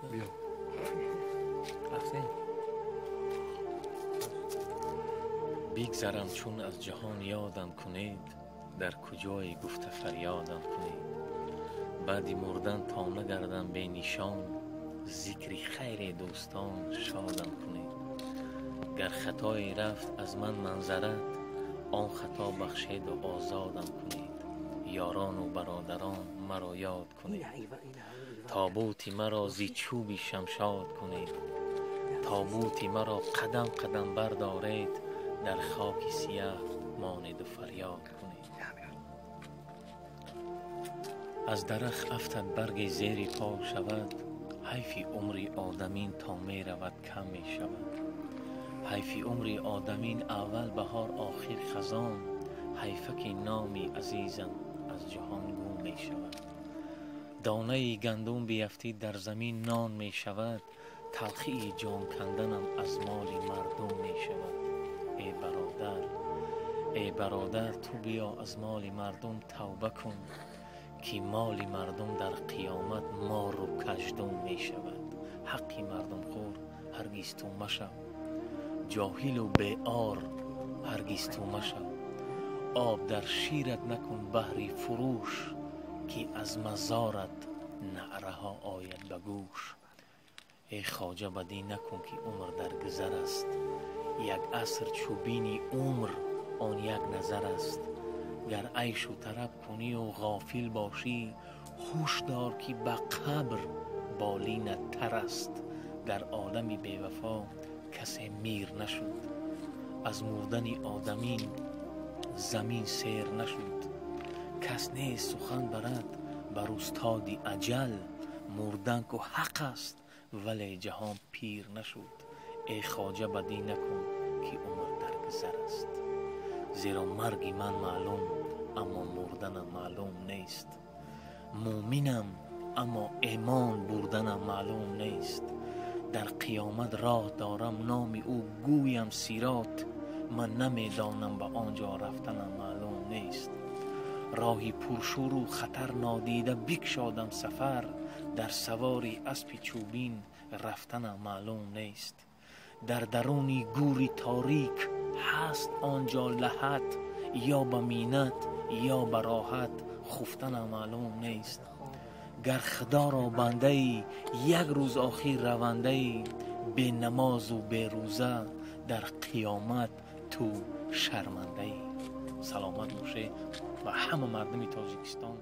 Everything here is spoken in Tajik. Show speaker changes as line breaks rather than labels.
Биё.
Рафтем.
Бигзарам чун аз ҷаҳон ёдам кунед, дар куҷое гуфта фарёдам кунед. Баъди мурдан то нагардам бенишон, зикри хайре дӯстон шодам кунед. Гар хатое рафт аз ман манзарат, он хато бахшеду озодам кунед. Ёрону бародарон маро ёд кунед, тобути маро зи чӯби шамшод кунед. Тобути маро қадам қадам бардоред, дар хоки сияҳ монеду фарёд кунед. Аз дарахт афтад барге зери по шавад, ҳайфи умри одамин то меравад кам мешавад. Ҳайфи умри одамин аввал баҳор охир хазон, ҳайфа ки номи азизам аз ҷаҳон гум мешавад. Донаи гандум биафтид дар замин нон мешавад, талхии ҷон канданам аз моли мардум мешавад. Э бародар, э бародар, ту биё аз моли мардум тавба кун, ки моли мардум дар қиёмат мору каждум мешавад. Ҳаққи мардумхӯр ҳаргиз ту машав, ҷоҳилу беор ҳаргиз ту машав. Об дар шират накун баҳри фурӯш, ки аз мазорат наъраҳо ояд ба гӯш. Э хоҷа, бадӣ накун ки умр дар гузар аст, як аср чӯбини умр он як назар аст. Гар айшу тараб кунию ғофил бошӣ, ҳуш дор ки ба қабр болинат тар аст. Дар олами бевафо касе мир нашуд, аз мурдани одамин замин сер нашуд. Кас нест сухан барад бар устоди аҷал, мурдан ку ҳақ аст вале ҷаҳон пир нашуд. Э хоҷа, бадӣ накун ки умр дар гузар аст, зеро марги ман маълум, аммо мурданам маълум нест. Мӯминам, аммо имон бурданам маълум нест. Дар қиёмат роҳ дорам номи ӯ гӯям сирот, ман намедонам ба он ҷо рафтанам маълум нест. Роҳи пуршӯру хатар нодида бикшодам сафар, дар савори аспи чӯбин рафтанам маълум нест. Дар даруни гӯри торик ҳаст он ҷо лаҳат, ё ба миннат ё ба роҳат хуфтанам маълум нест. Гар худоро бандаӣ як рӯз охир равандаӣ, бенамозу берӯза дар қиёмат ту шармандаӣ. Саломат бошед ва ҳама мардуми Тоҷикистон.